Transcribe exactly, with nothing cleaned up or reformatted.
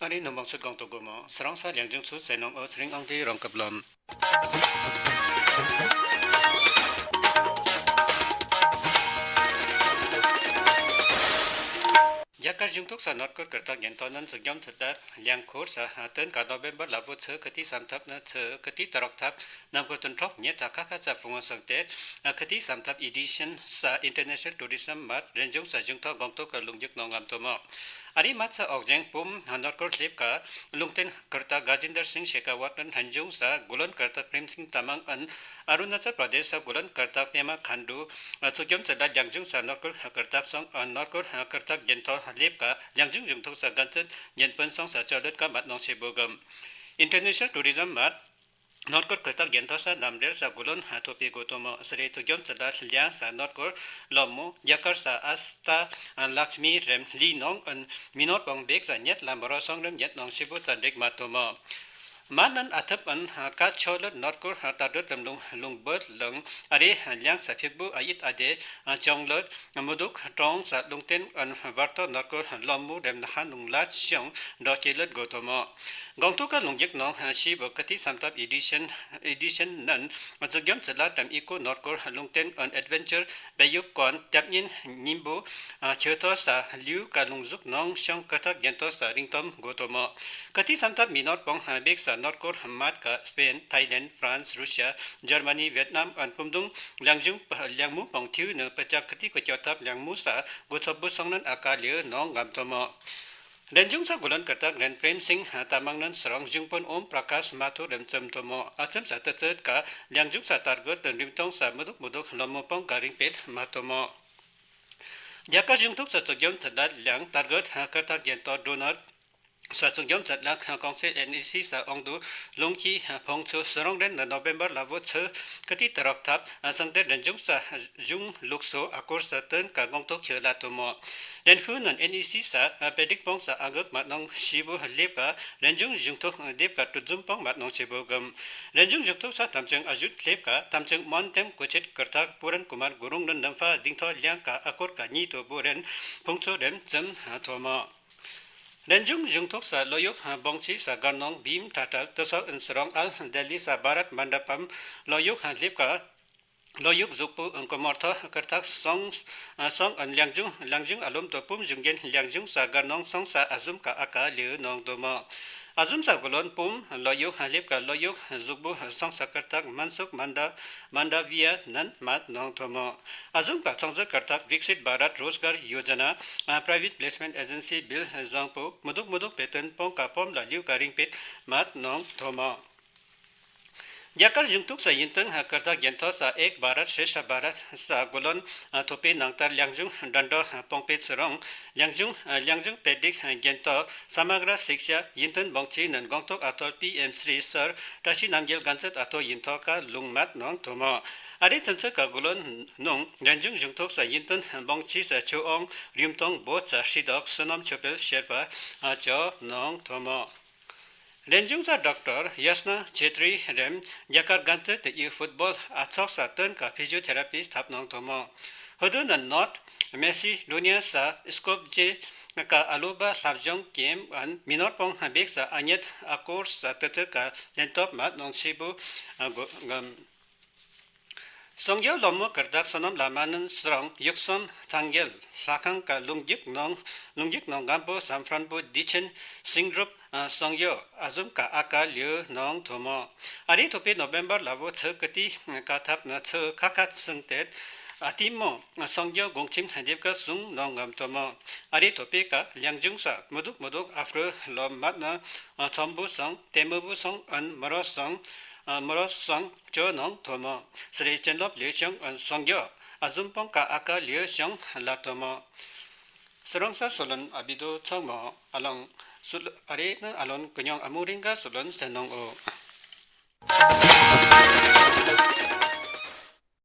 ཨ་རི་ནང་བང་ཚུད་གོང་ཏོ་གོ་མོ་སྲང་ས་ལིང་ཇུང་ཚུ་ཟེ་ནོང་ཨོ་ཚེ་རིང་ཨང་ཏི་རང་ཀབ་ལོམ། རྒྱ་གར་གཞུང་ཐོག་ས་ནོར་ཀུར་ཀུར་ཐག་གྱེན་ཐོག་ནང་ཚུགས་རྒྱོམ་ཚུད་ལ་ལིང་ཁོར་ས་ཏོན་ཀ་ནོ་བེམ་བར་ལ་བུ་ཚུ་ཁ་ཏི་སམ་ཐབ་ནང་ཚུ་ཁ་ཏི་ཏ་རོག་ཐབ་ནམ་ཀུར་ཏུན་ཁྲོག་ཉེ་ཚ་ཁ་ཁ་ཚ་ཕུང་བ་སང་ཏེ་ཁ་ཏི་སམ་ཐབ་ཨི་ཌི་ཤན་ས་ཨིན་ཊར་ནེ་ཤ་ནལ་ཊུ་རི་ཟམ་མ་རེན་ཇུང་ས་གཞུང་ཐོག་གོང་ཐོག་ག་ལུང་རྒྱུག་ནོ་ངམ་ཐོ་མོ། ཨ་རི་མ་ཚ་ཨོག་ཇེང་པུམ་ནོར་ཀུར་ལེབ་ཀ་ལུང་ཏེན་ཀུར་ཐག་ག་ཇིན་དར་སིང་ཤེ་ཀ་ཝར་ནན་རེན་ཇུང་ས་གུ་ལོན་ཀུར་ཐག་པྲེམ་སིང་ཏ་མང་ཨན་ཨ་རུ་ན་ཅལ་པྲ་དེ་ཤ་གུ་ལོན་ཀུར་ཐག་པེ་མ་ཁན་ཌུ་ཚུགས་རྒྱོམ་ཚུད་ལ་ལིང་ཇུང་ས་ནོར་ཀུར་ཀུར་ཐག་སོང་ཨན་ནོར་ཀུར་ཀུར་ཐག་གྱེན་ཐོག་ལེབ་ཀ་ལིང་ཇུང་གཞུང་ཐོག་ས་གན་ཚུད་གྱེན་པུན་སོང་ས་ཅོ་ལུད་ཀ་མད་ནོང་ཤེ་བུ་གམ། ཨིན་ཊར་ནེ་ཤ་ནལ་ཊུ་རི་ཟམ་མ་ནོར་ཀུར་ཀུར་ཐག་གྱེན་ཐོག་ས་ནམ་རེལ་ས་གུ་ལོན་ཐོ་པེ་གོ་ཐོ་མོ། སི་རེ་ཚུགས་རྒྱོམ་ཚུད་ལ་ལིང་ས་ནོར་ཀུར་ལོམ་མོ་རྒྱ་གར་ས་ཨས་ཏ་ལཀྵ་མི་རེམ་ལི་ནོང་ཨན་མི་ནོར་བོང་བེག་ས་ཉེད་ལ་མོ་རོ་སོང་རེམ་ཉེད་ནོང་ཤེ་བུ་ཙན་རིག་མད་ཐོ་མོ། མ་ནན་ཨ་ཐབ་ཨན་ཀ་ཆོ་ལུད་ནོར་ཀུར་ཏ་དྲུད་ལམ་ལུང་ལུང་བུད་ལང་ཨ་རེ་ལིང་ས་ཕིག་བུ་ཨ་ཡིད་ཨ་དེ་ཅོང་ལུད་མུ་དུག་ཀྲོང་ས་ལུང་ཏེན་ཨན་བར་ཐོ་ནོར་ཀུར་ལོམ་མོ་རེམ་ན་ཧ་ནུང་ལ་ཅོང་འགྲོ་ཀེ་ལུད་གོ་ཐོ་མོ། གོང་ཐོག་ག་ལུང་རྒྱུག་ནོང་ཤེ་བུ་ཁ་ཏི་སམ་ཐབ་ཨི་ཌི་ཤན་ཨི་ཌི་ཤན་ནན་ཚུགས་རྒྱོམ་ཚུད་ལ་ཏམ་ཨི་ཀོ་ནོར་ཀུར་ལུང་ཏེན་ཨན་ཨེཌ་ཝེན་ཅར་བེ་ཡུག་ཀོན་ཏེབ་ཉིན་ཉིམ་བུ་ཁྱོ་ཐོ་ས་ལིའུ་ཀ་ལུང་ཟུག་ནོང་ཤོང་ཀུར་ཐག་གྱེན་ཐོག་ས་རིང་ཏོམ་གོ་ཐོ་མོ། ཁ་ཏི་སམ་ཐབ་མི་ནོར་བོང་བེག་ས་ནོར་ཀུར་མད་ཀ་སྤེན་ཐའི་ལེན་ཕྲན་སི་རུ་ཤི་ཡ་ཇར་མ་ནི་ཝེཊ་ནམ་ཨན་ཀུམ་དུང་ལིང་ཇུང་ལིང་མུ་བོང་ཐིའུ་ནང་པ་ཅག་ཁ་ཏི་ཀོ་ཅོ་ཐབ་ལིང་མུ་ས་གོ་ཚོབ་བུ་སོང་ནན་ཨ་ཀ་ལེའུ་ནོང་ངམ་ཐོ་མོ། རེན་ཇུང་ས་གུ་ལོན་ཀུར་ཐག་རེན་པྲེམ་སིང་ཏ་མང་ནན་སི་རོང་ཞུང་པོན་ཨོམ་པྲ་ཀཱཤ་མ་ཐུར་རེམ་ཙམ་ཐོ་མོ། ཨ་ཙམ་ས་ཏ་ཚད་ཀ་ལིང་ཇུང་ས་ཏར་གོད་དང་རིམ་ཐོང་ས་མུ་དུག་མུ་དུག་ལོམ་མོ་པོང་ཀ་རིང་པེད་མ་ཐོ་མོ། རྒྱ་གར་གཞུང་ཐོག་ས་ཚུགས་རྒྱོམ་ཚུད་ལ་ལིང་ཏར་གོད་ཀུར་ཐག་གྱེན་ཐོག་ཌོ་ནར་ས་ཚུགས་རྒྱོམ་ཚུད་ལ་ཀོང་སིལ་ཨེན་ཨི་སི་ས་ཨོང་དུ་ལུང་ཀི་ཕོང་ཚུ་སི་རོང་རེན་ནོ་བེམ་བར་ལ་བུ་ཚུ་ཁ་ཏི་ཏ་རོག་ཐབ་སང་ཏེ་རེན་ཇུང་ས་གཞུང་ལུགས་སོ་ཨ་ཀོར་ས་ཏོན་ཀ་གོང་ཐོག་ཁྱེར་ལ་ཐོ་མོ། རེན་ཧུ་ནན་ཨེན་ཨི་སི་ས་པེ་ཌིག་པོང་ས་ཨ་གག་མད་ནོང་ཤེ་བུ་ལེབ་ཀ་རེན་ཇུང་གཞུང་ཐོག་ལེབ་ཀ་ཀྲུ་ཛུམ་པོང་མད་ནོང་ཤེ་བུ་གམ། རེན་ཇུང་གཞུང་ཐོག་ས་ཐམ་ཅང་ཨ་ཞུད་ལེབ་ཀ་ཐམ་ཅང་མོན་ཏེམ་ཀུ་ཆེད་ཀུར་ཐག་པུ་རན་ཀུ་མར་གུ་རུང་ནན་ནམ་ཕ་ལྡིང་ཐོ་ལིང་ཀ་ཨ་ཀོར་ཀ་ཉི་ཐོ་བུ་རེན་ཕུང་ཚོ་རེམ་ཙམ་ཐོ་མོ། རེན་ཇུང་གཞུང་ཐོག་ས་ལོ་ཡུག་བོང་ཅི་ས་གར་ནོང་བིམ་ཐ་ཏལ་ཏུ་སོག་ཨིན་སི་རོང་ཨལ་དེ་ལི་ས་བྷ་རད་མན་ཌ་པམ་ལོ་ཡུག་ལེབ་ཀ་ལོ་ཡུག་ཟུག་པུ་ཀོ་མོར་ཐོ་ཀུར་ཐག་སོང་སོང་ཨན་ལིང་ཇུང་ལིང་ཇུང་ཨ་ལོམ་ཏོ་པུམ་ཞུང་གེན་ལིང་ཇུང་ས་གར་ནོང་སོང་ས་ཨ་ཟུམ་ཀ་ཨ་ཀ་ལེའུ་ནོང་ཐོ་མོ། ཨ་ཟུམ་ས་གུ་ལོན་པུམ་ལོ་ཡུག་ལེབ་ཀ་ལོ་ཡུག་ཟུག་པུ་སོང་ས་ཀུར་ཐག་མན་སུག་མན་ཌ་མན་ཌ་བི་ཡ་ནན་མད་ནོང་ཐོ་མོ། ཨ་ཟུམ་ཀ་ཚོང་ཟོག་ཀུར་ཐག་བིཀ་སིད་བྷ་རད་རོཇ་གར་ཡོ་ཇ་ན་པྲའི་ཝེཊ་པླེས་མེནཊ་ཨེ་ཇེན་སི་བིལ་ཟང་པོ་མུ་དུག་མུ་དུག་པེ་ཏོན་པོང་ཀ་པོམ་ལ་ལིའུ་ཀ་རིང་པེད་མད་ནོང་ཐོ་མོ། རྒྱ་གར་གཞུང་ཐོག་ས་ཡིན་ཏང་ཀུར་ཐག་གྱེན་ཐོག་ས་ཨེཀ་བྷ་རད་ཤྲེ་ཤ་བྷ་རད་ས་གུ་ལོན་ཐོ་པེ་ནང་ལྟར་ལིང་ཇུང་འགྲན་བསྡུར་པོང་པེད་སི་རོང་ལིང་ཇུང་ལིང་ཇུང་པེ་ཌིག་གྱེན་ཐོག་ས་མ་གྲ་སིཀྶ་ཡིན་ཏང་བོང་ཅི་ནན་གོང་ཐོག་ཨ་ཐོ་པི་ཨེམ་སི་རི་སར་བཀྲ་ཤིས་རྣམ་རྒྱལ་གན་ཚད་ཨ་ཐོ་ཡིན་ཐོག་ཀ་ལུང་མད་ནོང་ཐོ་མོ། ཨ་རི་ཚན་ཚོད་ཀ་གུ་ལོན་ནོང་རེན་ཇུང་གཞུང་ཐོག་ས་ཡིན་ཏང་བོང་ཅི་ས་ཆོ་ཨོང་རིམ་ཐོང་བོ་ཚ་ཧྲི་དོག་སུ་ནོམ་ཆོ་པེལ་ཤེར་པ་ཨ་ཅོ་ནོང་ཐོ་མོ། རེན་ཇུང་ས་ཌོག་ཊར་ཡེས་ན་ཆེ་ཏྲི་རེམ་རྒྱ་གར་གན་ཚད་དེ་ཡི་ཕུཊ་བོལ་ཨ་ཚོགས་ས་ཏོན་ཀ་ཕི་ཇི་ཡོ་ཐེ་ར་པིསྚ་ཐབ་ནོང་ཐོ་མོ། ཧུ་དུ་ནན་ནོརཐ་མེ་སི་ཌོ་ནི་ཡ་ས་སྐོབ་ཇེ་ཀ་ཨ་ལོ་བ་ལྷབ་ཇོང་ཀེམ་ཨན་མི་ནོར་པོང་བེག་ས་ཨ་ཉེད་ཨ་ཀོར་ས་ཏི་ཚི་ཀ་ལེན་ཐོབ་མད་ནོང་ཤེ་བུ་གོ་གམ། སོང་ཡོ་ལོ་མོ་ཀུར་ཐག་སོ་ནམ་ལ་མ་ནན་སི་རོང་ཡུག་སོམ་ཐང་གེལ་ལྷ་ཁང་ཀ་ལུང་རྒྱུག་ནོང་ལུང་རྒྱུག་ནོང་གམ་པོ་སམ་ཕྲན་བུ་དི་ཆེན་སིང་གྲུབ་སོང་ཡོ་ཨ་ཟུམ་ཀ་ཨ་ཀ་ལེའུ་ནོང་ཐོ་མོ། ཨ་རི་ཐོ་པེ་ནོ་བེམ་བར་ལ་བོ་ཚེ་ཀ་ཏི་ཀ་ཐབ་ན་ཚེ་ཁ་ཁ་སང་ཏེ་ཨ་ཏི་མོ་སོང་ཡོ་གུང་ཆིང་ལྡེབ་ཀ་སུང་ནོང་ངམ་ཐོ་མོ། ཨ་རི་ཐོ་པེ་ཀ་ལིང་ཇུང་ས་མུ་དུག་མུ་དུག་ཨ་ཕྲུ་ལོ་མད་ན་ཚོམ་བུ་སོང་ཏེ་མོ་བུ་སོང་ཨན་མོ་རོ་སོང་མོ་རོ་སོང་ཅོ་ནོང་ཐོ་མོ། སི་རེ་ཅན་ལོབ་ལེའུ་ཤོང་ཨན་སོང་ཡོ་ཨ་ཟུམ་པོང་ཀ་ཨ་ཀ་ལེའུ་ཤོང་ལ་ཐོ་མོ། སི་རོང་ས་སུ་ལོན་ཨ་བི་དོ་ཚང་མོ་ཨ་ལང་སུ་ལོ་ཨ་རེ་ནི་ཨ་ལོན་ཀུ་ཉོང་ཨ་མུ་རིང་ག་སུ་ལོན་སེ་ནོང་ཨོ།